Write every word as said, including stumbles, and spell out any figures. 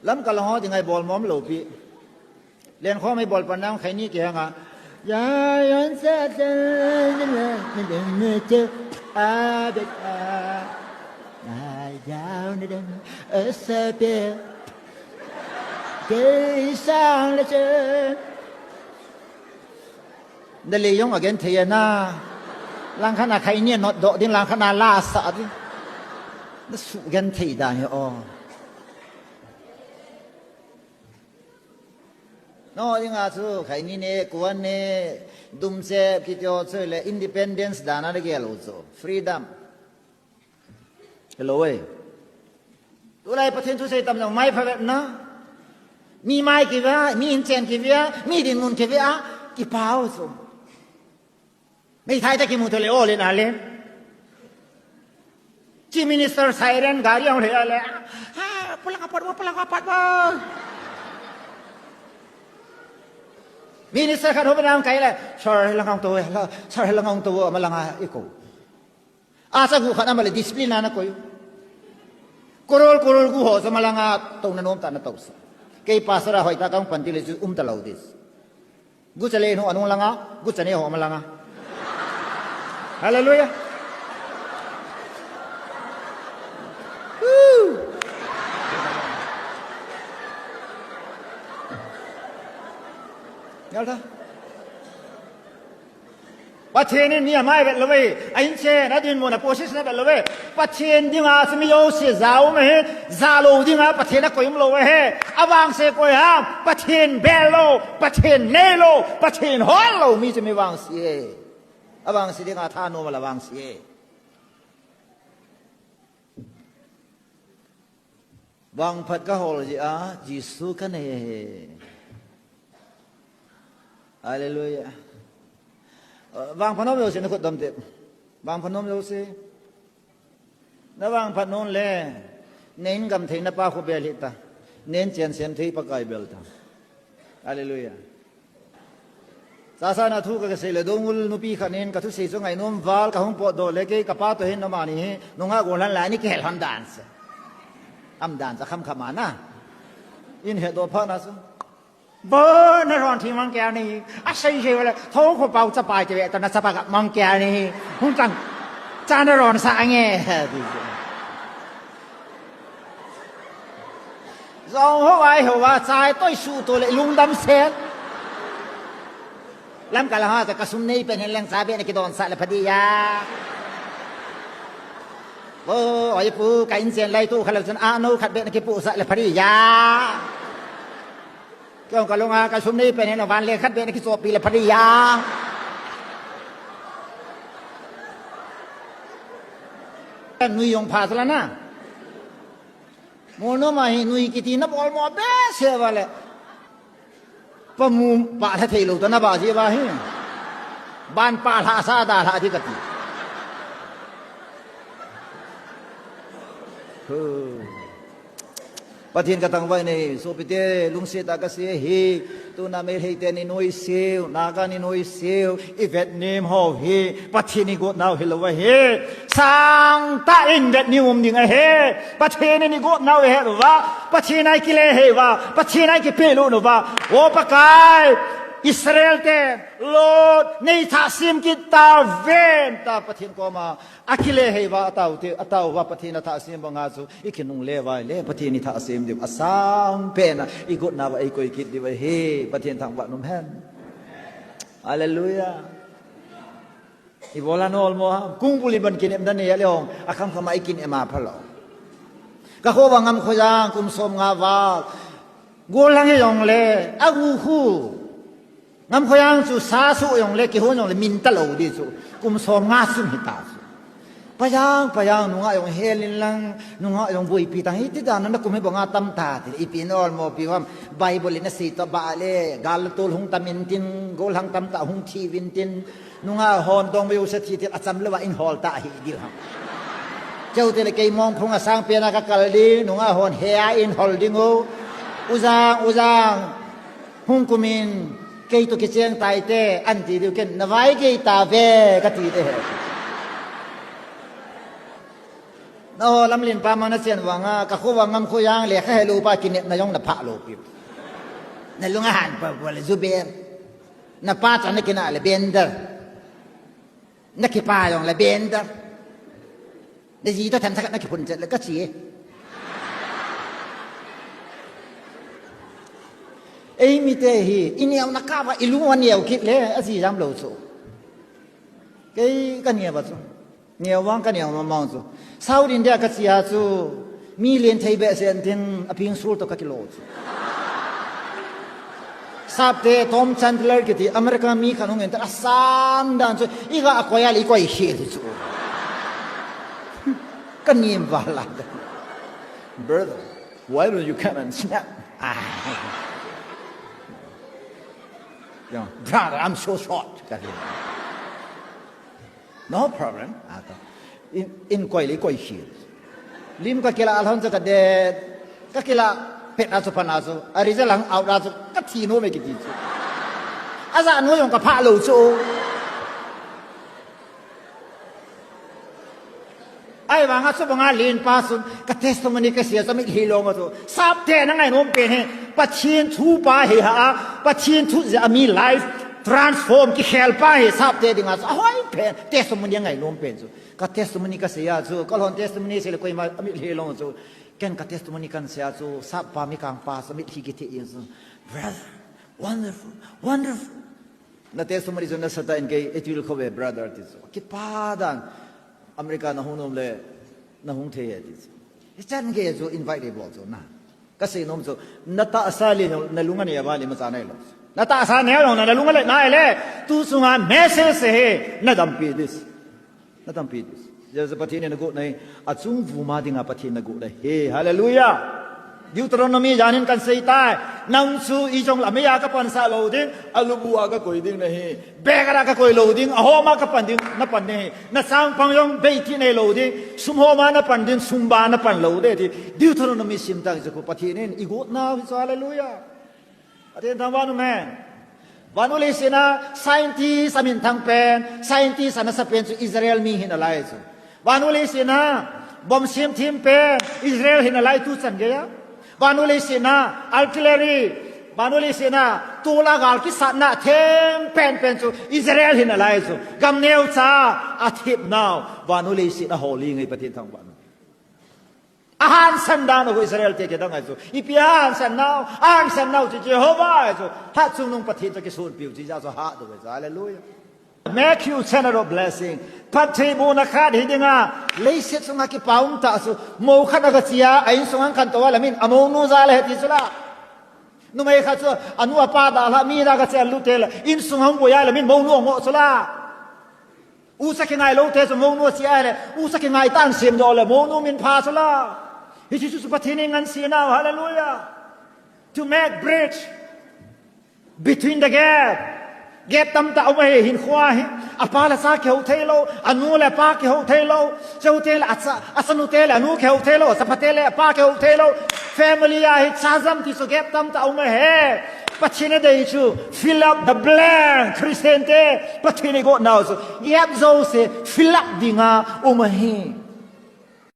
Lamkal ho dinga ibol mom lou pi. Lenkhom ibol pan nang khaini kihanga. Ya, yan sa sa, a, bet, a. Ai, down, down, a, sa, bet. Kei sang le chen. Na le jong a genthei a na. Langkhat na khaini a notdoh ding, langkhat na la sah ding. Na sugenthei dan hi o. No, dinga chu khaini ne, kuan ne, dumchep kiti ho chu le independence dan a na gel u chu. Freedom. Hello, eh. Tulai Pathen thusei tam jong mai pha vet na. Mi mai kive a, mi inchen kive a, mi dinmun kive a, kipah u chu. Meithai te kimu te le o le na le. Chief Minister siren gari ahung le a le. Ha, pulak apat wo, pulak apat wo. Minister khat ho pe nang kai le. Sir, lang ang to, sir, lang ang to, ama langa iko. Acha gu khat ama le discipline na koi. Korol, korol gu ho sa malanga to na nom ta na to sa. Kei pastor a hoi ta kang pan ti le chu um ta lo dis. Gu cha le no anung langa, gu cha ne ho ama langa. Hallelujah. Woo. Ngal ta. Pathen in mi amai vet lou ve, a inchen, a dinmun, a position a vet lou ve. Pathen dinga chu mi jouse ja um ahi, ja lou dinga Pathen a koi um lou ahi. Avangse koi ham, Pathen bel lou, Pathen nei lou, Pathen hol lou mi chu mi vangse ahi. Avangse dinga thanom a la vangse ahi. Vangphat ka hol jeh a, Jesu ka nei ahi. Hallelujah. Vangphat nom jouse na khut dom te. Vangphat nom jouse. Na vangphat nom le. Na in gam thei na pa khu bel hih ta. Na in chen sem thei Pakai bel ta. Hallelujah. Sasa na thu ka, ka sei le, Dongul nupi khat in ka thusei chu ngainom val ka hung potdoh le, kei ka pa toh hin amani hi nungah gollhang lai ni kihel hon dan se. Am dan cha kham kham a na. In hedoh phat na chu. Bo na ron thi mang kei ni. A sei sei le, tho kho pau chapa che ve ta na chapa ka mang kei ni. Hung chang. Cha na ron sa nge. Jong ho ai ho va chai toi su to le lungdam set. Lamkal ha ka sum nei pen hin leng cha be na kidon sah le pha di a. O, oi pu, ka inchen lai tu kha le chun a no khat be na kipu sah le pha di a. Kei ka lunga ka sum nei pen hin van le khat be na kichopi le pha di a. Nui jong pha sala na. Molnom a hi nui kiti na bol mo behseh uva le. Pamu pah lha thei lou ta na ba ji uva hi. Ban pah lha sa da lha di kati. Hu. Pathen ka tangvah in, sopite, lungset a ka sei hi. Tuna Meitei te ni nuisat u, Naga ni nuisat u, i vetnem ho hi, Pathen i got nau hilou ahi. Sangtah in vetnem um ding ahi. Pathen in i got nau ahi uva, Pathen a i kile hei uva, Pathen a i kipelut uva. O Pakai, Israel te, Lot, nei thah sem kit ta ven ta Pathen koma. A kile hei uva, a tao te, a tao uva Pathen a thah sem banga chu, i kinungle uva le, Pathen i thah sem diu, a sang pen a, i got nau va, i koi kit diu ahi, Pathen thangvah in um hen. Hallelujah. I bol a nol mo ham, kung bul i ban kinem dan e a le ong, a kham kham a i kinem a pha lou. Ka kho uva Ngamkhoyang, kum som nga val, gollhang hi jong le, a gu khu. Ngamkhoyang chu sa su jong le, kihon jong le, min ta lou di chu. Kum som nga sung hi ta chu. Pajang, pajang, nungah jong hel in lang, nungah jong buaipi tang hi, ti dan na kum hi banga tam ta, ti, ipi na ol mo pi ham, Bible in a sei ta ba le, gal tol hung tam in tin, gollhang tam ta hung thi vin tin, nungah hon dong veu sa thi tin, a cham lou va in hol ta hi di ham. Cheu te le kei mong phung a sang pen a ka kal di, nungah hon he a in hol ding u. U Jang, U Jang. Hung kumin, kei toh kicheng tai te, an ti diu ken, na vai gei ta ve, ka ti te he. Na o lamlen pa ma na chen vanga, ka kho vang ngam kho yang le kha helu pa kinep na jong na pha lo pi. Na lunga han pa pa le Zuber. Na pa cha na kina le Bender. Na kipa jong le Bender. Na ji to tham thak na kiphun chet le ka chi. Ei mi te hi, i neo na ka va i lu wa neo kit le, a ji jam lo chu. Kei ka neo va chu. Neo vang ka neo ma ma chu. South India ka chia chu. Mi len thei be sen tin a ping sul to ka kilo chu. Sapte Tom Chandler kiti America mi khan hung en ta a sang dan chu. I ga a koi a le i koi hi chu. Ka nim va la. Brother, why don't you come and snap? Ah. Yeah, brother, I'm so short. No problem. Ah, to. In, in koi le koi hi. Lim ka kila alhon sa ka de. Ka kila pet a chu pan a chu. A result lang out a chu. Ka thi no me kiti chu. A za no jong ka pha lo chu. Ai vanga chu banga len pa sun ka testimony ka sia sa mit hi long chu. Sapte na ngai nom pen he. Pathen thu pa he ha. Pathen thu ja mi life transform ki khel pa he sapte dinga chu. A hoi pen testimony ngai nom pen chu. Ka testimony ka sia chu. Ka lhon testimony se le koi ma mit hi long chu. Ken ka testimony kan sia chu. Sap pa mi kang pa sa mit hi ki thi in chu. Brother, wonderful, wonderful. Na testimony chu na sa ta in kei, e tuil kho ve, brother, ti chu. Kipa dan, America na hung nom le, na hung thei e, ti chu. Hichan kei chu invite e bol chu na. Ka sei nom chu, na tahsa le, na lunga ne va le ma cha nai lo. Na tahsa ne lo, na lunga le, nai le, tu sunga message he, na dampi this. Na tampi this. Jesu Pathen in a got na hi, a chung vuma dinga Pathen na got na hi. Hallelujah. Deuteronomy jan hin kan sei tai. Nang chu i jong la mei a ka pansa lo ding, a lubu a ka koi ding na hi. Bek a ka koi lo ding, a homa ka pan ding, na pan ding hi. Na sang pang jong bei ti nei lo ding, sum homa na pan ding, sum ba na pan lo de ti. Deuteronomy sim tang chu ko Pathen in i got na hi chu, hallelujah. Atin thang vanu men. Vanu le sina scientist amin thang pen, scientist ana sa pen chu Israel mi hin alai chu. Vanu le sina bom sim thim pen Israel hin alai tu chan gaya. Vanu le sina artillery, vanu le sina tula gal ki satna them pen pen chu Israel hin alai chu. Gam neo cha a thip nau, vanu le sina holy ngai Pathen thang vanu. A hansan dan u Israel te kidang ai chu. Ipi a hansan nau, a hansan nau chu Jehovah ai chu. Hat chung nung Pathen chu kisun piu chu ja chu hat u ai chu. Hallelujah. Make you channel of blessing. Pathen bu na khat hi dinga. Leiset sunga kipa um ta chu. Mo khat a ka chia, a in sunga kan to la min, a mo nu ja le ti chu la. Numei khat chu, a nu a pa da la, mi da ka chia lu te la. In sunga hung bu ya la min, mo nu ngo chu la. U sa kingai lo te chu mo nu chia le, u sa kingai tan sim do le, mo nu min pha chu la. Hi chu chu Pathen in ngan si nau, hallelujah. To make bridge between the gap. Gap tam ta um ahi hin khua hi. A pa le sa kihou thei lo, a nu le pa kihou thei lo. Cheu te le a cha, a sanu te le a nu kihou thei lo, a chapa te le a pa kihou thei lo. Family a hi cha jam ti chu gap tam ta um ahi. Pathen a dei chu fill up the blank. Christian te Pathen i got nau chu gap jo se fill up dinga um ahi.